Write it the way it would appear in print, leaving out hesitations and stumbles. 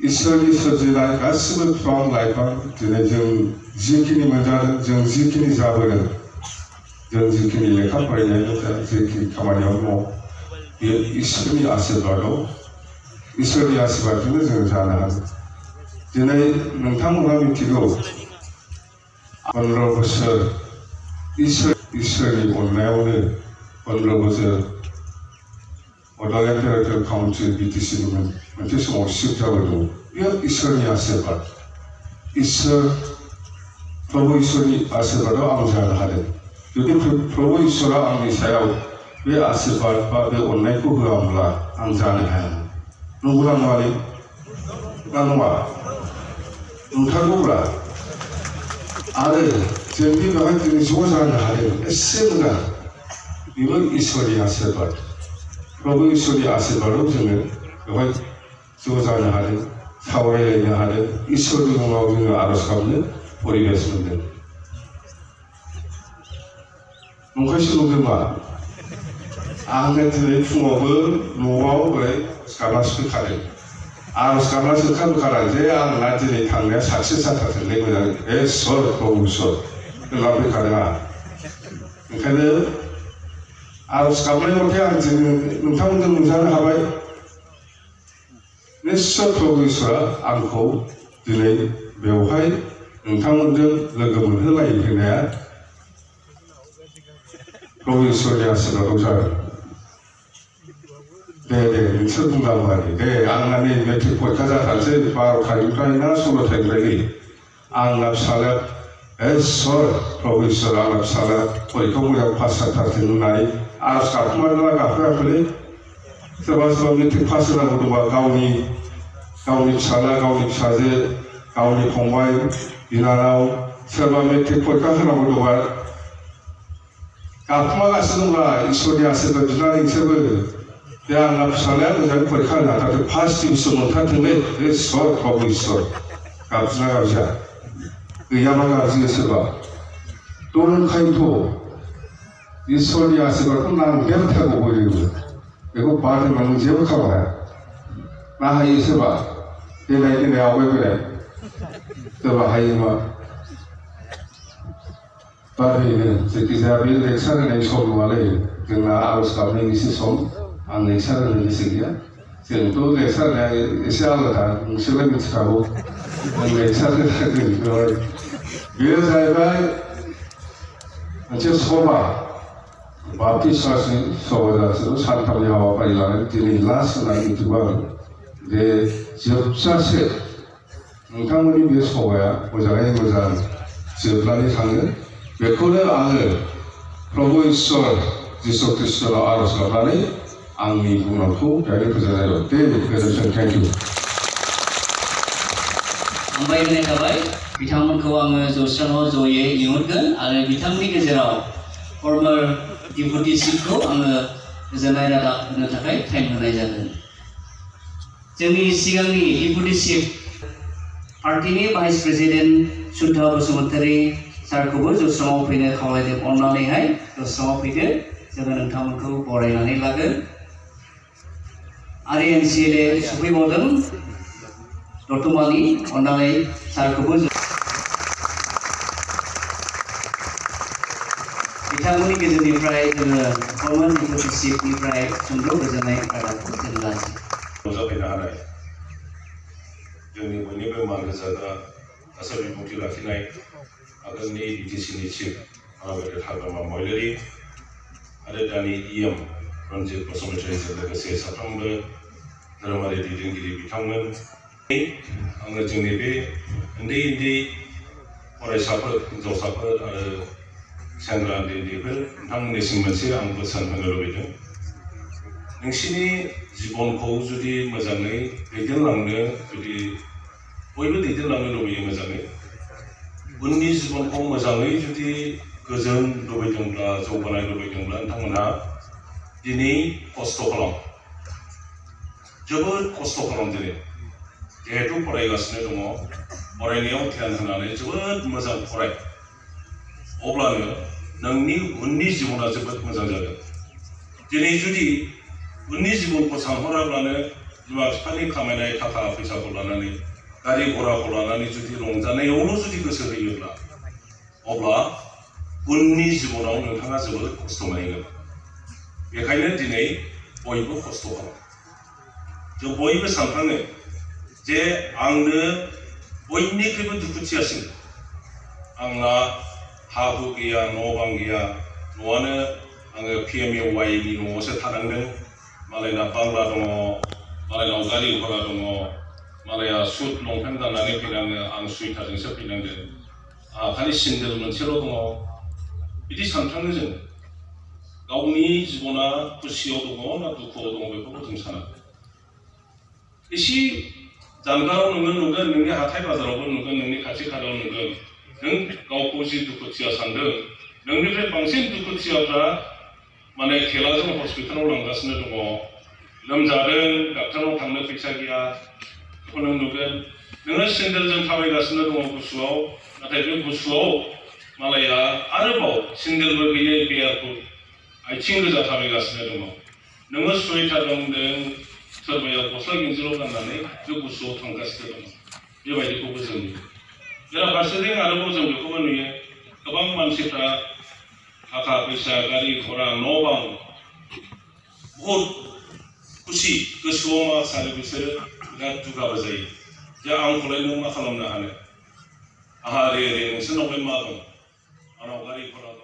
इसोरनि सोरजिनाय गासिबो बिफां लाइफां दिनै जों जिखिनि मोनजादों जों जिखिनि जाबोदों जों जिखिनि लेखा फरायनायानो जा जिखिनि खामानियाव माव बेयो इसोरनि आशीर्बादाव इसोरनि आशीर्बादजोंनो जों जानो हागोन। दिनै नोंथांमोनहा मिथिगौ 15 बोसोर इसोरनि अननायावनो 15 बोसोर बड'लेण्ड टेरिटरियेल काउन्सिल BTC मोनसे समाव शिफ्ट जाबोदों। बेयो इसोरनि आशीर्बाद इसोर प्रभु इसोरनि आशीर्बादाव आं जानो हादों। जुदि प्रभु इसोरा आंनि सायाव बे आशीर्बाद बा बे अननायखौ होआब्ला आं जानो हायामोन। नंगौना नङा नंथारगौब्ला आरो जोंनि बेवहाय दिनै ज' जानो हादों एसे मोजां बेबो इसोरनि आशीर्बाद प्रभु इसोरनि आशीर्बादाव जोङो बेवहाय ज' जानो हादों सावरायलायनो हादों इसोरनि मुङाव जोङो आर'ज गाबनो परिबेस मोनदों। नंखायसो नंदों मा आङो दिनै फुङावबो न'आव ओरै गाबनासो फैखादों आर'ज गाबनासो ओंखारबोखादों जे आंना दिनै थांनाया साक्सेस जाथारथोंलै मोजां इसोर प्रभु इसोर लाबोखादों आं ओंखायनो आर'ज गाबनाय मथे आं दिनै नोंथांमोनजों नुजानो हाबाय। निश्चय प्रभु इसोरा आंखौ दिनै बेवहाय नोंथांमोनजों लोगो मोनहोलायहोनाया प्रभु इसोरनि आशीर्बादाव जागोन। दे नोंसोर बुंलांबाय दे आंना नै मेट्रिक परीक्षा जाथारसै 12थानिफ्राय ना 16थानिफ्राय आंना फिसालाया इसोर प्रभु इसोर आंना फिसालाया परीक्षायाव मोजां पास जाथारथों होननानै आर'ज गाबखोमादोंना गाबखोआखै सोरबा सोरबा मेट्रिक पास जानांगौ दंबा गावनि फिसाला गावनि फिसाजो गावनि फंबाय बिनानाव सोरबा मेट्रिक परीक्षा होनांगौ दंबा गाबखोमागासिनो दंब्ला इसोरनि आशीर्बाद बिनानै नोंसोरबो दे आंना फिसालाया मोजां परीक्षा होनो हाथारथों फार्स्ट डिभिजन मोनथारथोंलै इसोर प्रभु इसोर गाबज्रिना गाबज्रिया गैयाबा गाबज्रियो सोरबा ओंखायनोथ' इसोरनि आशीर्बादखौ नांदेरथारगौ बयबो बेखौ बाद होनानै जेबो खालामनो हाया ना हायो सोरबा देनाय आवगायबोनाय सोरबा हायो मा बाद होयो जायखिजाया बे लेक्सार होनाय सम नङालै जोंना आर'ज गाबनायनिसो सम आं लेक्सार होनो गोसो गैया जोंथ' लेक्सार होनाया एसे आलादा नोंसोरलाय मिथिखागौ जों लेक्सार होनाय बेयो जाहैबाय मोनसे सभा बाप्टिस्ट चार्चनि सभा जासिगौ सानथामनि हाबाफारि लानानै दिनै लास्ट होननानै मिथिगौ आं जे जोबजासे नोंथांमोननि बे सभाया मोजाङै मोजां जोबनानै थाङो बेखौनो आङो प्रभु इसोर जिसु ख्रिस्ट'नाव आर'ज गाबनानै आंनि बुंनायखौ बेहायनो फोजोबनाय जाबाय। दे गोजोन्थों थेंक इउ। हामबाय होनाय थाबाय बिथांमोनखौ आङो जौस्राङाव जयै लिंहरगोन आरो बिथांनि गेजेराव फर्मार डिपुटि चिफखौ आङो गोजोननाय रादाब होनो थाखाय टाइम होनाय जागोन। जोंनि सिगांनि डिपुटि चिफ पार्टीनि भाइस प्रेसिडेन्ट सुन्था बसुमतारी सारखौबो जौस्राङाव फैनो खावलायदों अननानैहाय जौस्राङाव फैदो जोङो नोंथांमोनखौ बरायनानै लागोन। आरो NCLA सफैबावदों दतमानि अननानै सारखौबो बिथांमोननि गेजेरनिफ्राय जोङो फर्मार डिपुटि चिफनिफ्राय सुंद' गोजोननाय रादाबखौ जों लाजियो। नुजाफैनो हानाय जोंनि बयनिबो मान होजाग्रा आसार बिबुंथि लाखिनाय आगोलनि BTCनि चिफ हाग्रामा महिलारि आरो दानि EM रन्जित बसुमतारीजों लोगोसे साफ्रोमबो धोरोमारि दैदेनगिरि बिथांमोन आङो जोंनि बे उन्दै फरायसाफोर हिन्जावसाफोर आरो सेंग्रा उन्दैफोर नोंथांमोननिसिम मोनसे आं बोसोन होनो लुबैदों। नोंसिनि जिबनखौ जुदि मोजाङै दैदेनलांनो जुदि बयबो दैदेनलांनो लुबैयो मोजाङै उननि जिबनखौ मोजाङै जुदि गोजोन लुबैदोंब्ला जौगानाय लुबैदोंब्ला नोंथांमोनहा दिनै खस्थ' खालाम जोबोद खस्थ' खालाम दिनै जिहेतु फरायगासिनो दङ फरायनायाव ध्यान होनानै जोबोद मोजां फराय अब्लानो नोंनि उननि जिबना जोबोद मोजां जागोन। दिनै जुदि उननि जिबनखौ सानहराब्लानो बिमा बिफानि खामायनाय थाखा फैसाखौ लानानै गारि घराखौ लानानै जुदि रंजानायावल' जुदि गोसो होयोब्ला अब्ला उननि जिबनाव नोंथाङा जोबोद खस्थ' मोनगोन। बेखायनो दिनै बयबो खस्थ' खालाम। जों बयबो सानफ्राङो जे आंनो बयनिख्रुइबो दुखुथियासिन आंना हा हु गैया, न' बां गैया, न'आनो आङो PMAY नि न'आवसो थानांदों, मालायना बांला दङ, मालायनाव गारि घरा दङ, मालाया सुट लंपेन्ट गाननानै फैनाङो, आं सुइटारजोंसो फैनांदों, खालि सिन्देल मोनसेल' दङ। बिदि सानफ्राङो जों गावनि जिबना खुसियाव दङ ना दुखुआव दङ बेखौबो जों साना। एसे जानगाराव नोङो नुगोन, नोंनि हाथाय बाजारावबो नुगोन, नोंनि खाथि खालायाव नुगोन, नों गावखौ जि दुखुथिया सानदों नोंनिफ्राय बांसिन दुखुथियाफ्रा माने खेलाजों हस्पिटालाव लांगासिनो दङ, लोमजादों, डाक्टारनाव थांनो फैसा गैया, बेखौ नों नुगोन। नोङो सेन्देलजों थाबायगासिनो दङ गुसुआव, नाथाय बे गुसुआव मालाया आरोबाव सेन्देलबो गैयै बेयारखौ आथिं गोजा थाबायगासिनो दङ। नोङो सुइटार गानदों, सोरबाया गस्ला गिन्जिल' गाननानै बे गुसुआव थांगासिनो दङ। बेबायदिखौबो जों नुयो। बेराफारसेथिं आरोबाव जों बेखौबो नुयो, गोबां मानसिफ्रा थाखा फैसा, गारि घरा, न' बां बहुद खुसि, गोसोआव मा सानो बिसोरो बिराद दुगाबो जायो जे आंखौलाय नों मा खालामनो हानो, आंहा ओरै नोंसोरनावलाय मा दं, आंनाव गारि घरा दं।